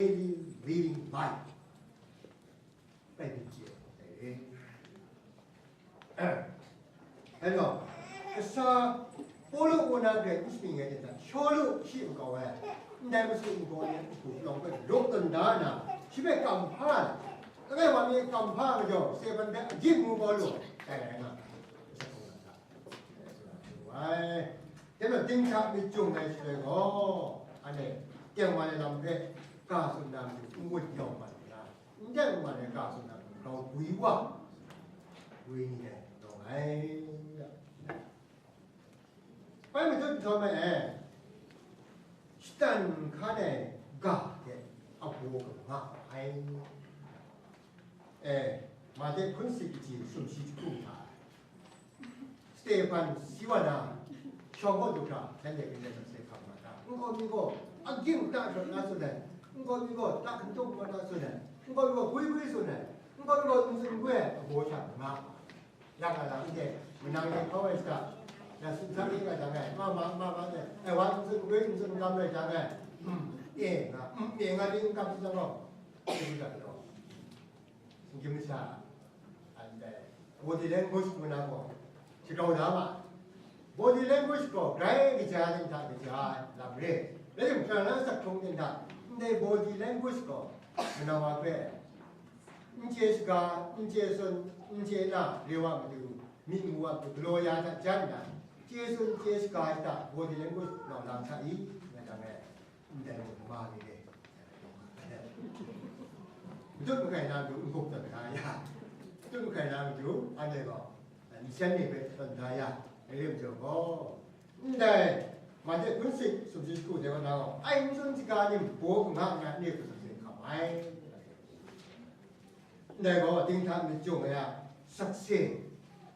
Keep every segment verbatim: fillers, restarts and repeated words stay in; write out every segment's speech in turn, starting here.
Daily living life. ပဲဖြစ်တယ်။ အဲတော့ ကစၢ်ပေါလုကိုယ်တိုင်က ဥပဒေငယ်တဲ့ ရှောလုရှိမကောင်းပဲ အန်တီမုဆူမကောင်းရဲ့ အကူလောင်ပဲ ဒုက္ခန္တာနာ ရှိပဲကံဖာ တကယ်ပါမင်းကံဖာကကြောင့် စေပန်တဲ့အကျင့်မူပေါ်လို့ တိုင်တိုင်က ဝိုင်း ကျတော့ တင်းချပြီးကြုံနေရှိတော့ အဲ့နဲ့ ပြန်ဝင်လာတဲ့ ကားဆိုတာကို ဦးဝတ်ရောက်ပါလား။ ဦးဝတ်ရောက်ပါလေ ကားဆိုတာကို တော့ ဝီဝါ ဝီနေတော့ ဟဲ့ ပမ့ၢ်တူၺ်းထီၣ်မယ် စတန်ခါနဲ့ ဂါတဲ့ အဘိုးကငါ ဟဲ့ အဲ မဿဲ ခုနစ်ဆယ့်တစ် ခုနစ်ဆယ့်တစ်ခုမှာ စတေဖန် စီဝါနာ ရှောင်ဖို့ဒုက္ခ ဆန်းတဲ့ကလေးနဲ့ ဆက်ခံမှာတာ။ ငိုမိကို အကျင့်တတ်ဆိုတဲ့ဆိုတဲ့ ငိုမိကို တတ်တော့မတတ်ဆိုတဲ့ ငိုမိကို ခွေးခွေးဆိုတဲ့ ငိုမိကို သူစင်ခွဲအဘောချာငါ ရကလာဦးတဲ့ မနာရခေါ်ဝဲစတာ ဒါစုသားလေးကဒါမဲ့ မမမမတဲ့ အဲဝါသူစင်ခွဲသူစင်ကမ်းမဲ့ဒါမဲ့ အင်းငါ အင်းငါဒီကပ်စတော့ ဒီကတော့ Gimsa, and uh, body language မနာကို စကောက်လာပါ body language ကို grai ကကြားတင်တာကကြားလာပြီလေဒီမှာဆက်ထုံးတင်တာဒီ body language ကိုမနာဝါပဲအင်းကျေစကားအင်းကျေစွန်အင်းကျေနာရေဝမတူမိမူဝကလောရတာကျန်တာကျေစွန်ကျေစကားတာ body language တော့လာချာအီး Ndai mung ma ni de. Dut makai na mung n gup dat na ya. Dut makai na mung, anhte gaw, n syan ni hpe tawn da ya, n rim jaw gaw. Ndai, Mate kun sit sumshi shagu de wa na gaw, ai n tsun shaga ni mung, baw nga nga ni hpe sumshi hkam ai. Ndai gaw, dinghta myit jung ai a sakse,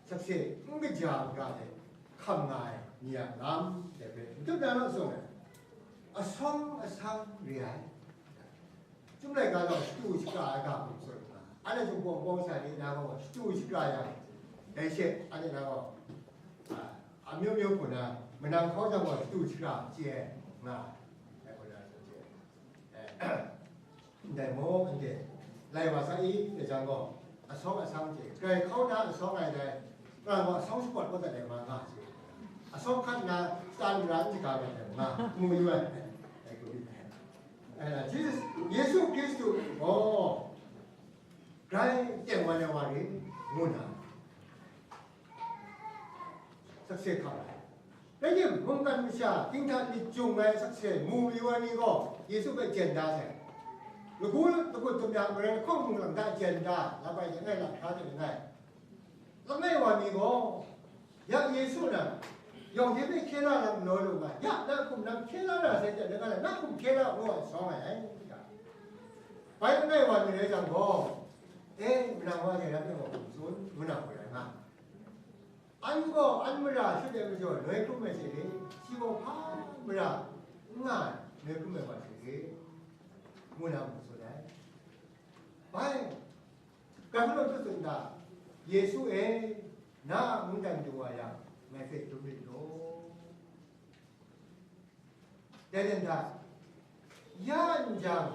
sakse n kaja maga hte hkam nga ai ni a lam dai hpe n tup na naw sung ai, asawng asang re ai. Chyum laika gaw shatu shakra ai ga hkum tsun nga, anhte Jinghpaw Wunpawng masha ni na gaw shatu shakra yang, dai she, anhte na gaw, a, amyu myu hku na, manang hkau jang gaw shatu shakra chye nga ai, dai hku na, chye ai. Ndai mung, anhte lai wa sa i, dai jang gaw, asawng asang hte grai hkau na asawng ai dai, kalang gaw asawng shapawt kawt dat ai ma nga ai hte, asawng hkan na shata mara n shaga mat ai ma nga, mu yu ai, dai hku myit ai. Ai, Jisu, Yesu Hkristu gaw grai teng wan ai wa rin, ngu na, sakse hkam ai. Rai tim, mungkan masha, dinghta myit jung ai sakse mu mayu ai ni gaw, Yesu hpe jen da sai. Lagu lagut tum yang, maren lahkawng mung lam hta jen da, lap ai langai, lam hkra hte langai. Langai wa ni gaw, ya Yesu na, yawng hte hpe hkye la na galaw lu nga, ya na hkum nang hkye la na sai hte, langai na hkum hkye la ngu ai sawng ai, ai, bai langai wa ni rai jang gaw, e, manang wa dai ram e gaw hkum tsun, ngu na hku rai nga. An gaw an mara shut ai majaw noi hkrum ai hte re, shi gaw hpa mara n nga ai noi hkrum ai wa hte re, ngu na mu tsun ai. Bai, grai hkrum ai hpe tsun da, Yesu e, na a mungdan du wa yang, ngai hpe dum rit law. Dai ten hta, ya n jang,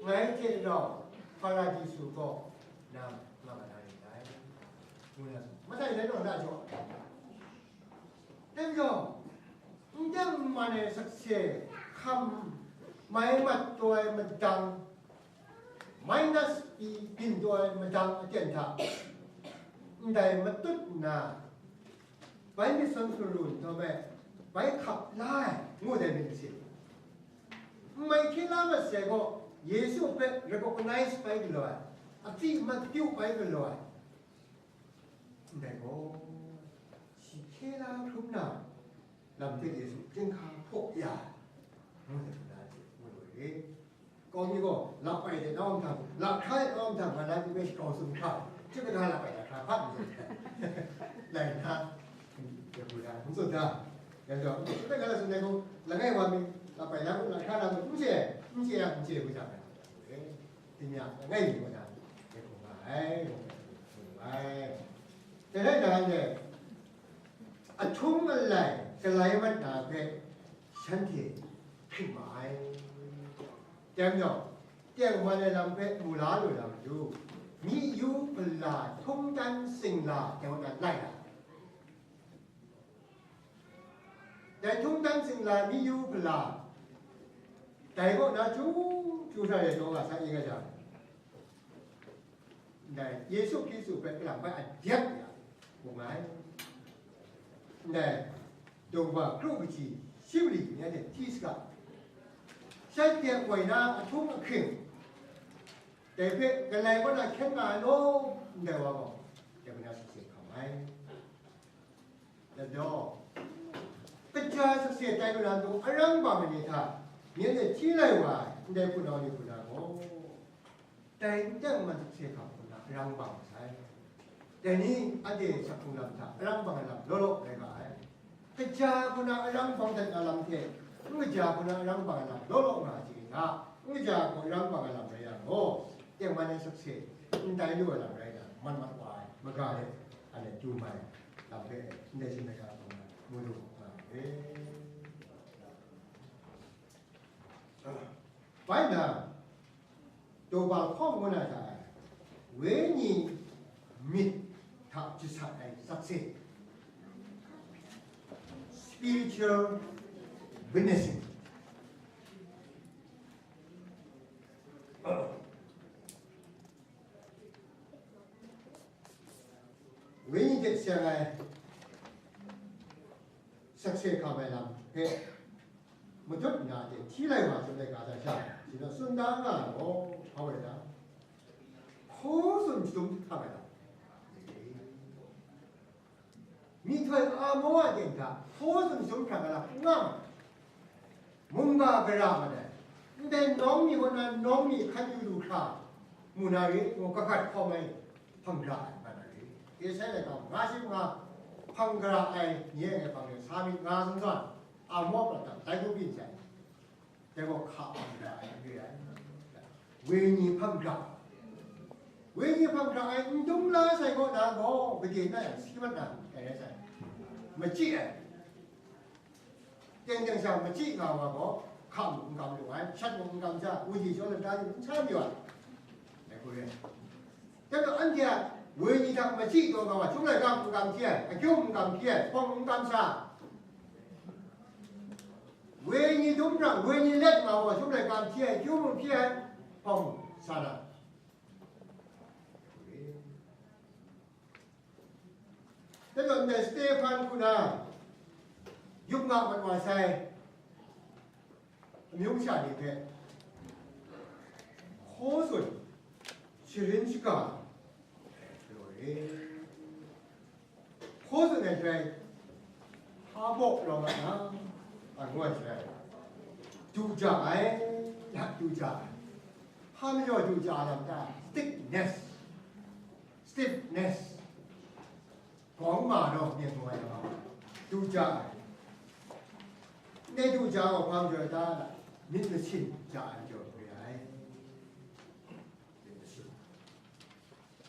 ngai hte rau Hparadisu kaw nang nga na rin dai, ngu na tsun. Matai dai naw na jaw, dai majaw, n dang n man ai sakse hkam mai mat taw ai madang, minus pyi byin taw ai madang aten hta, ndai matut nna, bai myit sawn sumru nhtawm e, bai hkap la ai, ngu dai myit masin. N mai hkye la mat sai gaw, Yesu hpe recognize bai galaw ai, a pyi mat pyu bai galaw ai, ndai gaw, shi hkye la hkrum na, lam hte Yesu chyinghka hpaw ya ai, ngu dai hku na hte ngu lu ai. Kau mi gaw, lap ai de nawng htang, lap hkra de nawng htang, nga na mi hpe shakau sum hkra, chyum ai ga lap ai lahkra hpa n tsun ai. Lai nna, n tsun ai, n tsun ai. Yang gaw, n tsun ai ga lap sum ai gaw, langai wa mi, lap ai na mung, lap hkra na mung, n chye ai, n chye ai, n chye ai, ngu jang ai. Din ya, langai mi gaw na, ya hkrum nga ai, ngu ai. Dai rai nna, anhte ahtung alai galai mat na hpe shanhte hkrit ma ai. Dai majaw, tengman ai lam hpe mu la lu na matu, myi yu hpala htung dan singla teng na lai na. Dai htung dan singla myi yu hpala, dai kaw na chyu chyu hkra rai taw nga sa i nga jang, ndai Yesu Hkristu hpe kalang bai a dep ya, bung ai. Ndai, daw wa kru kaji shi mali ni anhte hti saga, shanhte a woi na ahtung ahkring, dai hpe galai kaw na hkyen nga ai law, ndai wa gaw, dai hpe na sakse hkam ai. Dai majaw, kaja sakse tai lu na ntu arang bang ai ni hta, myen e hti lai wa ai ndai hpunau ni hku na gaw, dai n teng man sakse hkam hku na arang bang sai. Dai ni anhte sak hkrung lam hta arang bang ai lam law law rai nga ai. Kaja hku na arang bang dat na lam hte, n kaja hku na arang bang ai lam law law nga ai chye hta, n kaja hku arang bang ai lam rai yang gaw, tengman ai sakse n tai lu ai lam rai na, mat mat wa ai, maga de, anhte dum ai lam hpe ndai shin ai ga hkawng na mu lu nga ai. Bai na, daw ba hkawng ngu na hta e, wenyi myit hta jasat ai sakse, spiritual witnessing. Wenyi hte seng ai sakse hkam ai lam hpe matut nna de hti lai wa chyum laika hta sha, shi na tsun da nga ai gaw, hpa woi da, hkaw tsun shadum hkam ai lam. Myihtoi a maw a ting hta hkaw tsun shadum hkam ai lam n nga ai. Mungga gara mat ai, ndai nawng mi kaw na nawng mi hkan yu lu hkra, mu na ri ngu, kagat hkawm ai hpang gara ai, mat na ri. Esai laika nga shi nga hpang gara ai, nye ai hpang de sa myit nga zawn zawn, a maw prat dai gaw byin sai. Dai gaw hka hpang gara ai n re ai. Wenyi hpang gara, wenyi hpang gara ai n dum la sai kaw na gaw, gade na yang si mat na, dai rai sai. Machyi ai. Teng teng sha machyi nga wa gaw, hkam n kam lu ai, shat mung n kam sha, wuji shaw lata ni n sha mayu ai. Dai hku re. Dai gaw anhte a wenyi hta machyi taw nga wa, chyum laika n kam hti ai, akyu n kam hti ai, hpawng n kam sha, wenyi dum hpra, wenyi let nga wa, chyum laika n hti ai, akyu mung hti ai, hpawng sa na. Dai gaw ndai Stehpan hku na, yup nga mat wa sai amyu masha ni hpe hkaw tsun, sharin shaga, hkaw tsun ai hkrai, hpa baw rawng ai na, a ngu ai hkrai, du ja ai, du ja ai. Hpa majaw du ja ai lam ta, stiffness. Stiffness. Gawng ma naw, myit mu ai wa, du ja ai. Ndai du ja ai wa hpa majaw ta, myit masin ja ai majaw re ai. Myit masin.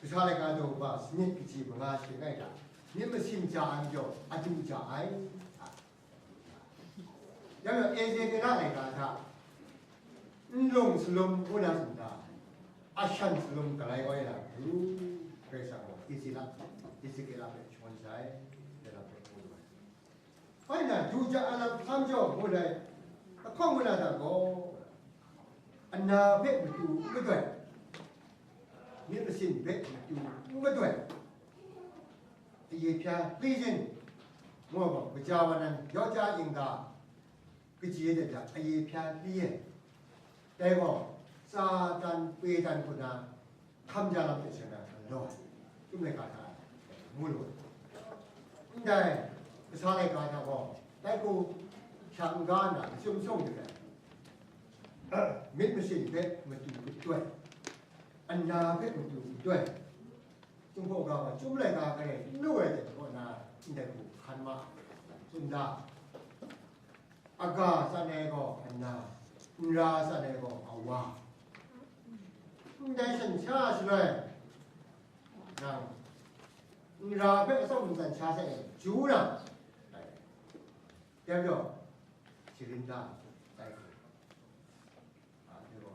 Kasa laika daw ba sanit kaji manga shi langai hta, myit masin ja ai majaw, a du ja ai. Yang gaw, Ezekiela laika hta, nlung salum ngu na tsun ta, ashan salum galai kau ya na matu, Karai Kasang gaw Ezekiela, Ezekiela hpe shangun sai, dai lam hpe mu lu ai. Bai na, du ja ai lam hpa majaw ngu ai, ahkawng ngu na hta gaw, ana hpe matu n gadoi, myit masin hpe matu n gadoi, aye hpya pleasing, ngu gaw, kaja wa nan yawja yingga kaji de hta aye hpya li ai. Dai gaw, Satan, Petan hku na hkam ja lam hte seng na galaw ai, chyum laika hta mu lu ai. Ndai kasa laika hta gaw, dai hku sha n-ga nna, n-sum sung de ai, myit masin hpe matu gadoi, ana hpe matu gadoi, Jinghpaw ga gaw chyum laika kare n lu ai hte kaw na, ndai hku hkan ma ai, tsun da. Aga tsan ai gaw ana, nra tsan ai gaw awa. Ndai shan sha shaloi, nang nra hpe atsawm ntsan sha sai, ju na, dai gaw, sharin da, dai hku. A, dai gaw,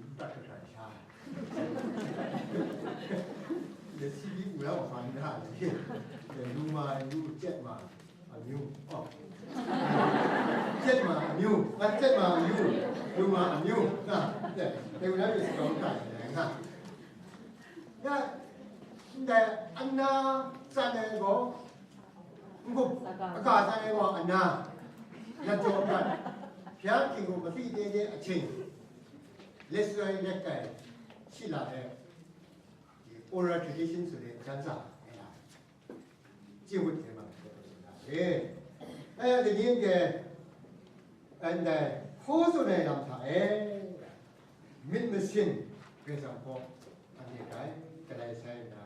n prat hkra hkra sha. Lasi bi wu la wa fa n da ni. Lu ma yu, jet ma amyu. Oh. Jet ma amyu, a jet ma amyu, lu ma amyu. Na, de, de wu la yu si kau ka ni na. Ya, ndai ana tsan ai gaw, n-gup, aga tsan ai gaw ana, na jaw prat, hpya htingnu matsi de de ahkying, let soi let kai, shi la ai, oral tradition ဆိုတဲ့ ကျမ်းစာ အဲ့ဒါ ကျင့်ဝတ်ထဲမှာ ပြောထားတာလေ။ အဲ့ဒါ ဒီနေ့က And then, ခိုးဆိုနိုင်တာ ထားအဲ။ မစ်မစင် ကစားဖို့ အနေနဲ့ ကလေးဆိုင်နာ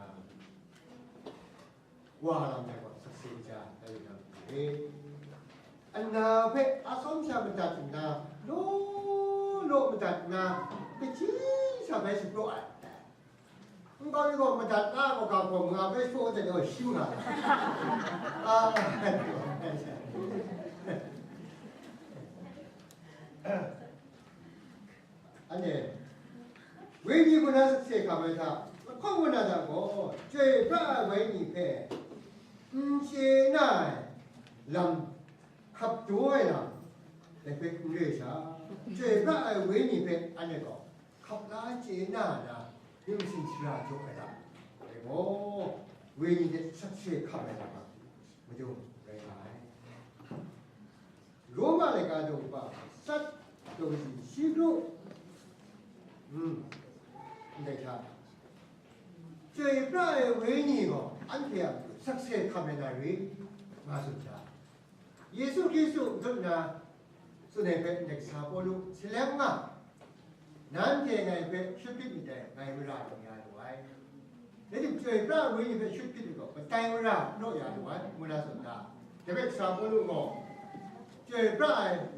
ဝါလာမယ်ပေါ့ စစ်စစ်ကြတယ်နော်။ အနာဖက်အဆုံးချမတတ်နာ လို့လို့မတတ်နာ တကြီးစားပဲရှိတော့အဲ့။ ဘာလို့မတတ်နာ ဘာကပေါ်ငါပဲရှိတဲ့တော့ရှိမှာ။ အာ အဲ့နဲ့ ဝိညာဉ်ကိုယ်နှံ့စေခါပဲထား မခေါ်ဝနာတာကို ကြွေပြဝိညာဉ်ဖဲ အင်းရှင်းနိုင်လမ်း ခပ်တိုးဝဲလာ လည်းပဲ ဦးလေးရှာ ကြွေပြဝိညာဉ်ဖဲ အဲ့နဲ့တော့ ခပ်လားကျေနပ်တာ မျိုးစင်စရာကြောင့်အဲ့ဒါ ဒီတော့ ဝိညာဉ်ရဲ့ ဆက်ဆံခပ်မယ်လား မကြုံရပါဘူး။ ရောမတွေကတော့ပါ စက်တော်စီရှိလို့ อืม လက်ချာ ကျေပြရဲ့ဝိညာဉ်ကို အန်တီအ ဆက်ဆံခပ်မယ်လား ငါဆိုချာ ယေရှုခရစ်သူ့အထွတ်အမြတ် သူနဲ့ပဲ next စာပေါ်လို့ ဆလမ်ငါ နန်းကျေငယ်ပဲ ရှုပ်ဖြစ်နေတဲ့ ငါဝရတော်များလိုပါ။ ဒါကြောင့် ကျေပြဝိညာဉ်ပဲ ရှုပ်ဖြစ်ပြီးတော့ ပတိုင်းဝရတော့ရလိုပါ။ မူလဆိုတာ တပည့်စာပေါ်လို့တော့ ကျေပြ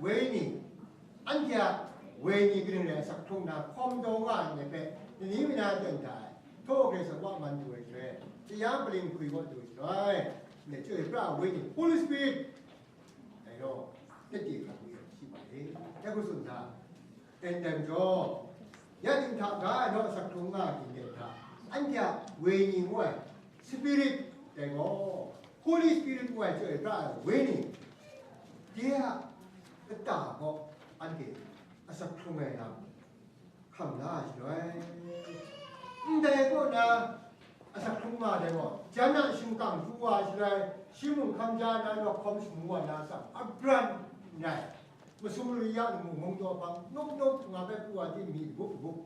ဝိညာဉ် အန်တီဝိညာဉ်ကလေးနဲ့ ဆက်ထုံးတာ ခွန်တော်ကနေပဲ နည်းမနာတင်တာ ထို့ကဲ့သို့ ဝမန်တူရဲ့ တရားပလင်ခွေဖို့တူရဲ့ နဲ့ ကျေပြဝိညာဉ် Holy Spirit အဲတော့ တက်တည်ခံပြီးရှိပါတယ်။ တက္ကသိုလ်သား တင်တယ်ကြော ယတင်ထဂါတော့ စကရုံငါတင်တဲ့ဒါ အန်တီဝိညာဉ်ဝဲ Spirit တဲ့ကော Holy Spirit ဝဲ ကျေပြဝိညာဉ် တရား အတ္တကော အန်တီ အစကရုံငယ်လာ ခမ်လာရှိလွယ်။ အန်တီကောနာ အစကရုံငါတဲ့ကော ကျမ်းနာရှင်ကံသူဝါရှိလွယ်။ ရှိမုန်ခမ်းကြားနာတော့ ခွန်စမူဝါနာစာ အပြန်နိုင် မစူရယမူမုံတော့ပန်း နုပ်နုပ်ငါပဲပူဝါတိမီဘုတ်ဘုတ်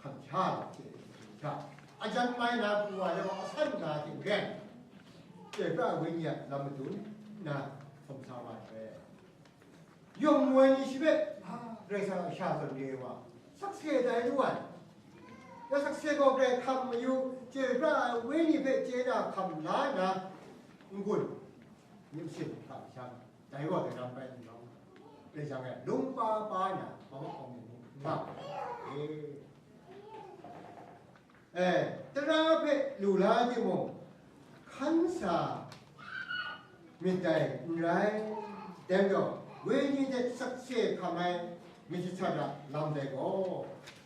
ခံချာချာ အကျမ်းမိုင်းနာပူဝါရော အဆန်နာတင်ခဲ့ ကျေပြဝိညာဉ်လမ်းမတူနာ ဆုံးစားပါပဲ။ ယုံဝိညာဉ်ရှိပဲ ဂရိတ်ဆန်အရှာဆိုနေပါ ဆက်ဆံတိုင်းလူဝိုင်း ရဆက်ဆံကို ကြဲခံမယူ ကျေပြဝိညာဉ်ပဲ ကျေနာခံလာနာ ငုတ် မြင့်စင်ခံချမ်း တိုင်းဝါကရမ်းပဲနော် ပြေဆောင်ရဲ့ လုံးပါပါနာ ဘာမှအောင်မြင်မှု ရပါတယ်။ အဲ တရဖက်လူလာခြင်းမို့ ခန်းစာ မြစ်တိုင် right တဲတော့ ဝိညာဉ်တဲ့ ဆက်ဆံခံမယ် မြစ်ချတာ လမ်းတဲ့ကော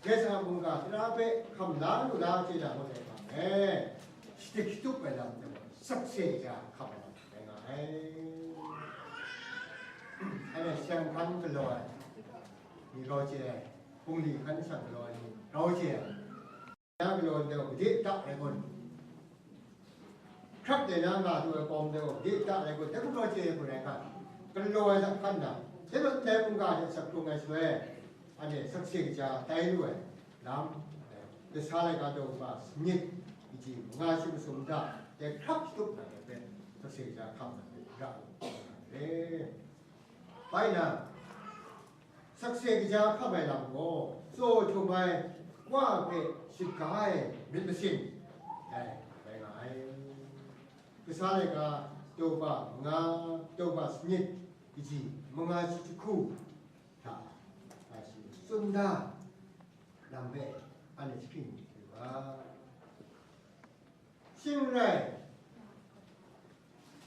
ကဲဆာမုန်က တရဖက် ခမ်လာလူလာခြင်းတာ ဟုတ်တယ်ပါမယ်။ စတိတ်တုပဲ လမ်းတဲ့ ဆက်ဆံကြ ခမ်လာ တဲ့ငါ အဲ အဲ ရှန်ခမ်းကလော် ဒီရောချေ ပုန်လီခမ်းဆန်ကလော် ဒီရောချေ Nang galaw de, gade ta rai kun. Hkrap de na nga tu ai kawm de, gade ta rai kun. Dai hku gaw chye ai hku rai nga. Galaw ai hta hkan na, dai hpang dai mungga hte asak hkrung ai shaloi, anhte sakse kaja tai lu ai lam, kasa laika daw kaba sanit, kaji manga shi masum hta, dai hkrap shatup na ai hpe, sakse kaja hkam na hpe, ra lu ai. Bai na, sakse kaja hkam ai lam gaw, tsaw htum ai wa hpe shaga ai myit masin, dai rai nga ai. Kasa laika daw kaba manga, daw kaba sanit, kaji manga shi jahku hta, a shi tsun da lam hpe, anhte shakying lu ga. Shing rai,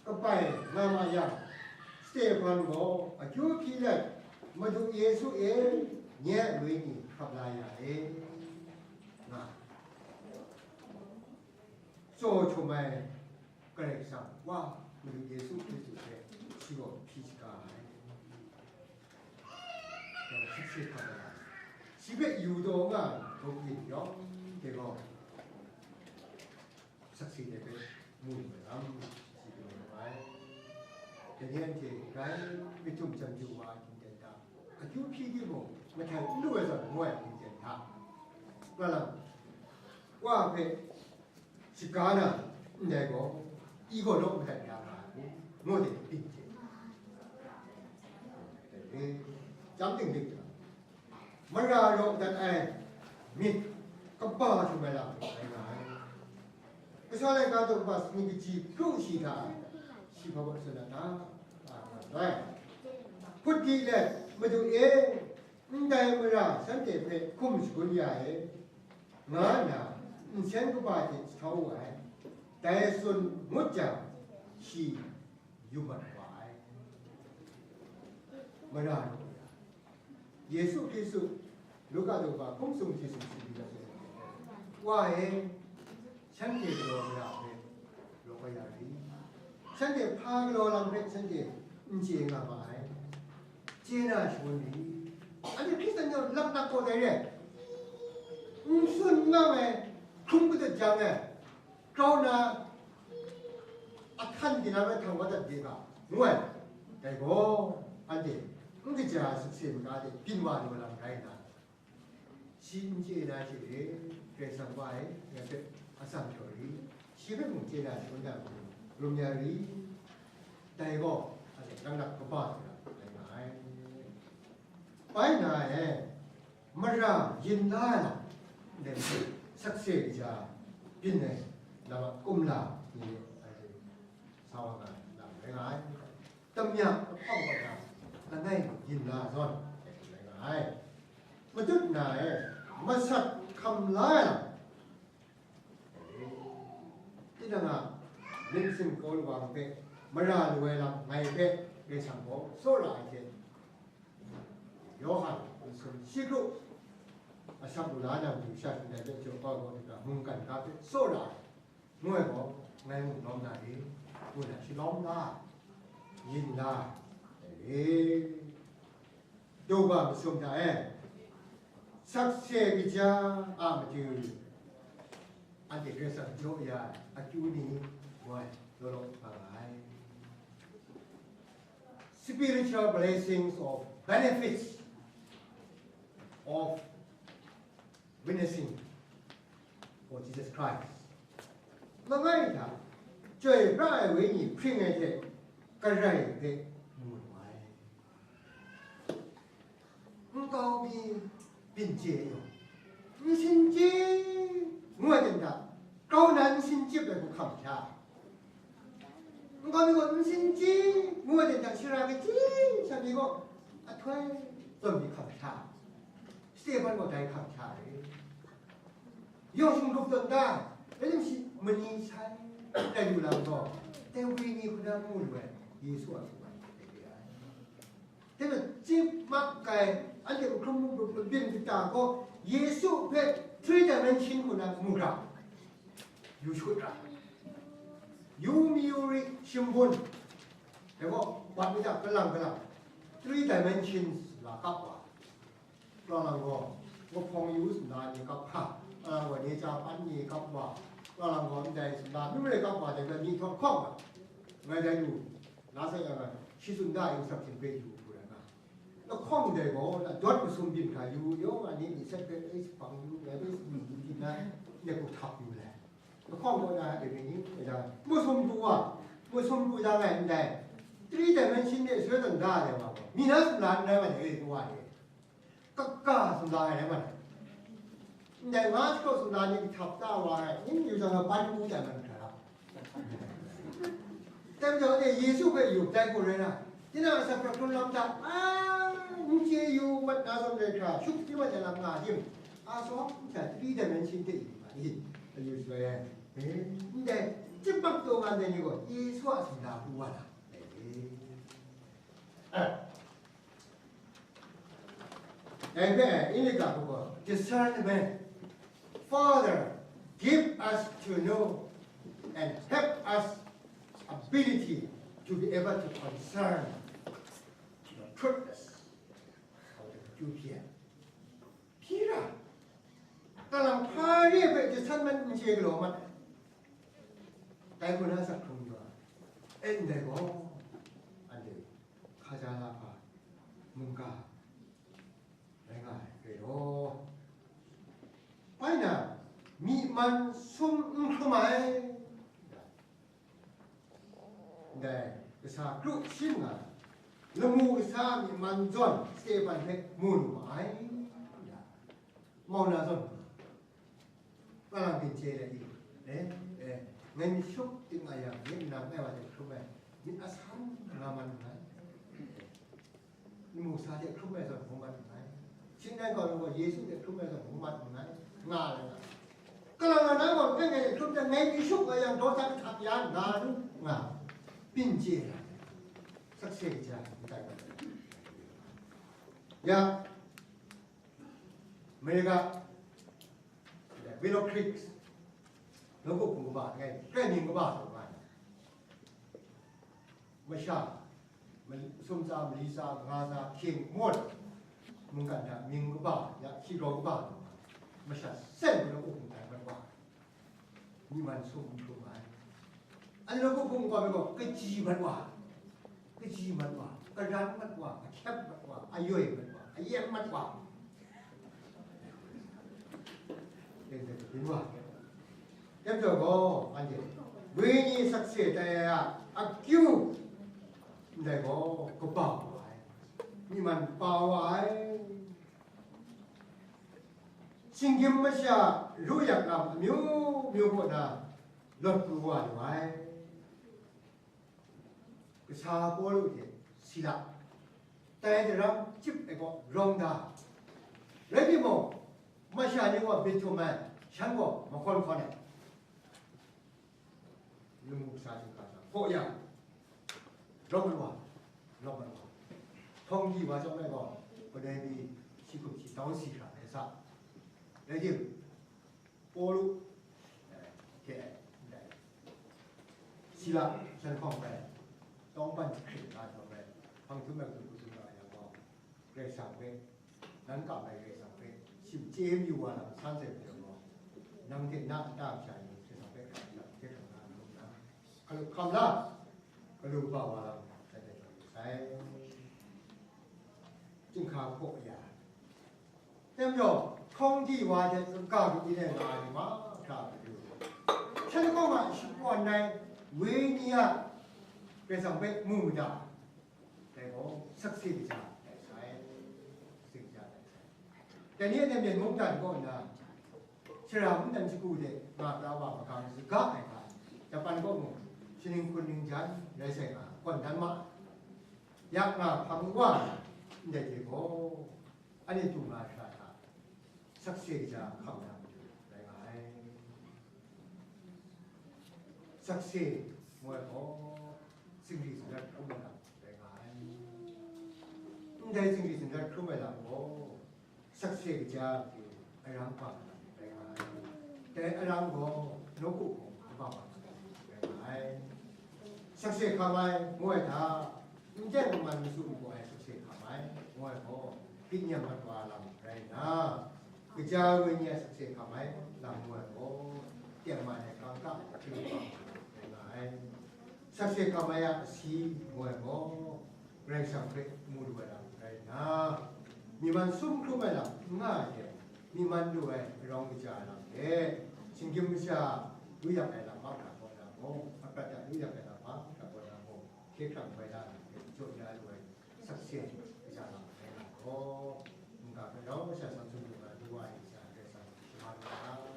kabai nga ma yang, Stehpan gaw akyu hpyi let, "Madu Yesu e, nye a wenyi hkap la ya e," nga. Tsaw htum ai Karai Kasang, wa, Madu Yesu Hkristu hpe shi gaw hpyi shaga ai. Shi hpe yu taw nga ai grup yin yawng hte gaw, sakse de hpe mu lu ai lam, shi galaw lu ai. Dai ni anhte rai myit htum chyeju wa ai htingten hta, akyu hpyi timung, mahtai n lu ai zawn ngu ai htingten hta, nga lam, wa hpe shaga na ndai gaw, i gaw naw madat ya nga ai, ngu de byin chye. Dai ni, chyam ting ting hta, mara raw dat ai myit kaba htum ai lam rai nga ai. Kasa laika daw kaba sanit kaji kru shi hta, shi hpa baw tsun na ta? Nga ai. Hput di let, "Madu e, ndai mara shanhte hpe hkum shagun ya e," nga nna nsen kaba hte jahtau wu ai. Dai tsun ngut jang, shi yu mat wa ai. Mara lu ya, Yesu Hkristu, Luka daw kaba hkum sung hte sung sumri ai, "Wa e, shanhte galaw mara hpe raw kau ya ri? Shanhte hpa galaw lam hpe shanhte n chye nga ma ai, chye na shangun ri." Anhte Hkristan yawng laknak kaw dai re, n tsun n ngang ai, hkrum kadaw jang ai, grau na ahtan di na rai htang wa dat de ga, ngu ai. Dai gaw, anhte n kaja sakse maga de byin wa lu ai lam rai nna, shi n chye na hte e, Karai Kasang wa e, ngai hpe atsam jaw ri, shi hpe mung chye na hte, wun na mung rum ya ri, dai gaw, anhte laknak kaba hte rai nga ai. Bai na e, mara yin la ai lam, ndai hte sakse kaja byin ai lam a kumla ni, anhte sa wa nga ai lam rai nga ai. Damya lahpawng kaw na langai yin la zawn rai nga ai. Matut na e, masat hkam la ai lam, tinang a myit masin kau lawang hpe mara lu ai lam ngai hpe Karai Kasang gaw tsawra ai hte, Yawhan nsun shi kru, asak lu la na matu sha shingdai hpe jaw kau ai gaw, mungkan ga hpe tsawra ai, ngu ai gaw, ngai mung lawm na re, ngu na shalawm la, yin la, e, daw kaba masum hta e, sakse kaja a matu, anhte Karai Kasang jaw ya ai akyu ni, ngu ai, law law nga nga ai. Spiritual blessings of benefits of witnessing for Jesus Christ. Langai hta, chyoi pra ai wenyi hpring ai hte, Karai hpe mu lu ai. Nkau mi byin chye ai yawng, nsin chye ngu ai ten hta, grau na nsin chyip ai hku hkam hkya. Nkau mi gaw nsin chye ngu ai ten hta, shara kachyi sha mi gaw ahtoi zawn mi hkam hkya. Stehpan gaw dai hkam hkya ai. Yawng shingrup tawn da, rai tim shi, mani sai tai lu lam gaw, dai wenyi hku na mu lu ai, Yesu a mung ai hte re ai. Dai majaw, chye mak ai, anhte hkrum hkrum hkrum byin kata gaw, Yesu hpe three dimension hku na mu ra, yu shut ra, yu mayu ri shimbun, dai gaw, bat mi hta kalang kalang, three dimensions la kap wa. Lang lang gaw, mahpawng yu sumla ni kap hka, lang gaw, ni chya hpan ni kap wa, lang lang gaw, ndai sumla myi mare kap wa, dai gaw, ni htawt hkawng ai. Ngai dai lu, la sai yang ai, shi tsun da ai, sak hpyin hpe yu hku rai nga. Lahkawng dai gaw, na dawt masum byin hkra yu, yawng a ni, ni sat hpe, ai, hpang yu, ngai hpe, ni, ni, ni, na, ni hku htap yu le. Lahkawng gaw, na, dai ni, ni, masum pru wa, masum pru da ngai ndai. Three dimension de soi tawn da ai wa gaw, mi na sumla n rai wa de, wa de. Kaka sumla ai rai wa ai. Ndai nga shakaw sumla ni htap da wa ai, ning yu jang na ban ngu jang na hkra la. Dai majaw, e, Yesu hpe yu dai gaw rai na, tinang a asak hkrung lam hta, a, n chye yu mat na zawn rai hkra, shup di mat ai lam nga tim, a sawm hta three dimension de yu ma ni? Ayu shaloi ai. Eh, ndai, chyip mak taw nga ndai ni gaw, Yesu a sumla pru wa na. Eh. Dai hpe, English ga hku gaw, discernment. Father, give us to know and help us ability to be able to concern the goodness of the Jew here. Hpyi ra, kalang hpa re ai hpe discernment n chye galaw mat ai. Dai hku na asak hkrung yu ai. E, ndai gaw, anhte hkaja lahpa mungga rai nga ai re law. Bai na, myi man sum n hkrum ai. Ndai, kasa kru shin nga, lamu kasa a myi man zawn Stephen hpe mu lu ma ai, ya, mau na zawn, kalang byin chye let i, eh, eh, ngai myit shuk ting nga yang, myit nang ai wa hte hkrum ai, myit asan nga man nngai. Lamu kasa hte hkrum ai zawn hkrum mat nngai. Shingnan gaw, Yesu hte hkrum ai zawn hkrum mat nngai, nga ai nga. Kalang na gaw, ngai ngai hte hkrum jang, ngai myit shuk nga yang, daw sa kahtap ya nga lu nga, byin chye ai. Sakse kaja n tai. Ya, America, Willow Creek, nawku hpung kaba, ngai, krai mying kaba, masha, ma-, sumtsa, mali tsa, nga tsa, hkying, mut, mungkan hta mying kaba, ya, hkyi grau kaba, masha sen nawku hpung tai mat wa, myi man sum n hkrum ai. Anhte nawku hpung kaba gaw, kaji mat wa, kaji mat wa, karan mat wa, ahkyep mat wa, ayoi mat wa, ayem mat wa. Dai majaw gaw, anhte wenyi sakse tai ai a akyu ndai gaw kaba wa ai, myi man pa wa ai. Shinggyim masha ru yak lam amyu myu kaw na lawt pru wa lu ai. Kasa Pawlu hte Sila, tai daram chyip ai gaw rawng da. Rai timung, masha ni gaw myit htum ai, shan gaw mahkawn hkawn ai. Lamu kasa chyum hkra sa, hkaw ya, rawng ai wa, rawng ai wa. Hkawng di wa chyawm ai gaw, kadai pyi shi hkum shi tawng si hkra ai sa. Rai tim, Pawlu, eh, hte, ndai, Sila, shan hkawng bai, tawng ban hkrit na jawm rai, hpang htum ai hkum hku tsun ra ai yang gaw, Karai Kasang hpe, nan kam ai Karai Kasang hpe, shim chye mayu wa lam san sai hpe gaw, nang hte na nta masha ni Karai Kasang hpe Karai Kasang hte hkam na, hkam na, hkalu hkam la, hkalu kaba wa lam, sai sai sai. Chyinghka hkaw ya, Tem jaw, hkawng di wa hte kaga kaji rai nga ai ni mahkra matu, shan hkawng a shakawn ai wenyi a Karai Kasang hpe mu mada, dai gaw sakse kaja tai sai, sakse kaja tai sai. Dai ni a nem yen mungdan kaw nna, shara mungdan shagu de nga pra wa magang saga ai hta, Japan kaw mung, shaning hkun ningjan rai sai nga, kawn dan ma ai. Yak nga hpang wa ndai hte gaw, anhte du nga shara hta, sakse kaja hkam na matu rai nga ai. Sakse ngu ai gaw, zingri zingrat hkrum ai lam rai nga ai. Ndai zingri zingrat hkrum ai lam gaw, sakse kaja hte arang hpa rai nga ai. Dai arang gaw, nawku hpung kaba wa rai nga ai. Sakse hkam ai ngu ai hta, n teng n man matsun majaw ai sakse hkam ai ngu ai gaw, byin mat wa lam rai nna, kaja wenyi a sakse hkam ai lam ngu ai gaw, teng man ai kangka hte rai nga ai. Sakse hkam ai a asi ngu ai gaw, Karai Kasang hpe mu lu ai lam rai nna, myi man sum hkrum ai lam n nga ai hte, myi man lu ai arawng kaja ai lam hte, shinggyim masha lu yak ai lam mahkra kaw na mung, aprat hta lu yak ai lam mahkra kaw na mung, hkye hkrang bai na lam hte jaw ya lu ai sakse kaja lam rai nga gaw, n-ga hpe rau masha san sum lu na lu wa ai masha Karai Kasang shaman nga ai.